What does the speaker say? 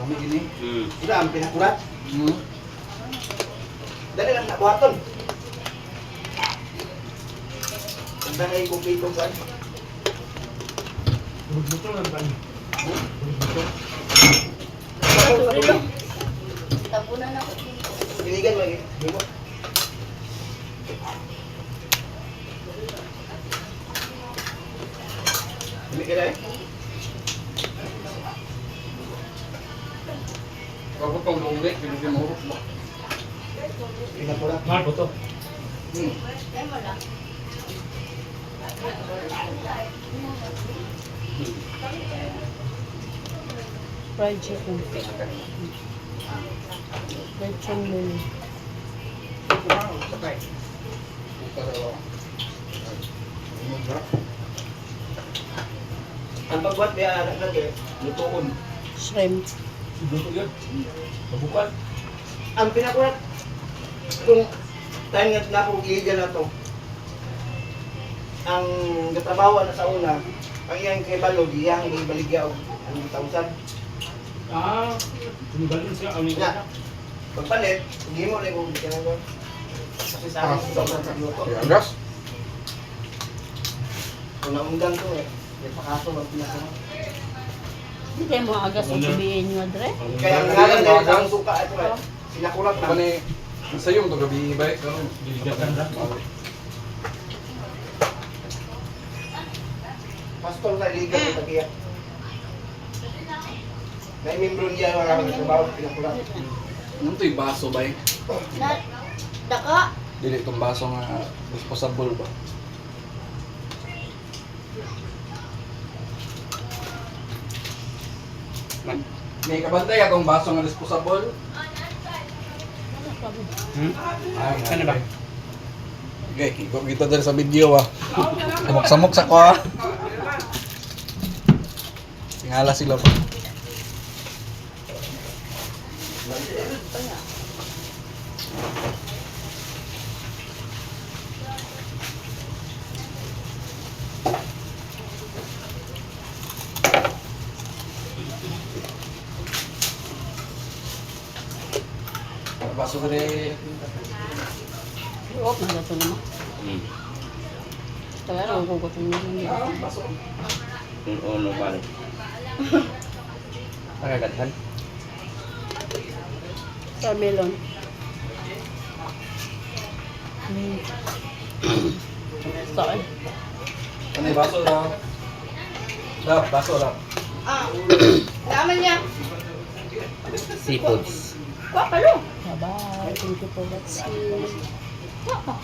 Lami gini. Ila ang pinakurat. Dali lang na buhaton. Ang dahil kong pitong saan. Tabunan ako dito. Diligan lagi. Himo. Dili ka dai. Ako pang lungli, pero siya mahurot ba? Pinakurat. Mahal po to. Ay, wala. Fried chicken. Lechon mini. Ang pagbuhat biya anak lang kay lutuon. Shrimp. Luto yun. Mabukan. Ang pinakurat kung tayo nga na akong iligan na to. Ang gatrabaho na sa una, ang iyang kay Balog, iyang ibaligya og ang 1,000. Ah, tumibalin siya. Ang Nga. Pagpalit, hindi mo lang kung bigyan ko. Kasi sa akin, sobrang luto. Agas? Kung naundang to eh, may pakaso mag pinakaroon. Hindi kayo mga agas ang sabihin nyo, Dre. Kaya ang ngalan dahil sa ang suka ito eh, sinakurat na. Kani, sa yung to gabi ba? Karon. Diligatan na. Pastor na iligan ko tagiya. May membro niya wala kang trabaho, pinakurat. Ano to yung baso ba? Na, daka. Dili itong baso nga disposable ba? May kabantay akong baso nga disposable. Ay, Ano ba? Okay, ikaw kita diri sa video ah. Samok-samok sa ko ah. Tingala sila pa. Baso diri. Oop, nagato naman. Kaya lang kung gutom nyo. Ah, baso. Uno pare. Pagagadhan. Sa melon. Sorry. Ano yung baso daw? Daw, baso daw. Ah, naman niya. Seafoods. Kuha pa lo. Bye-bye. Thank you for watching. Kuha pa.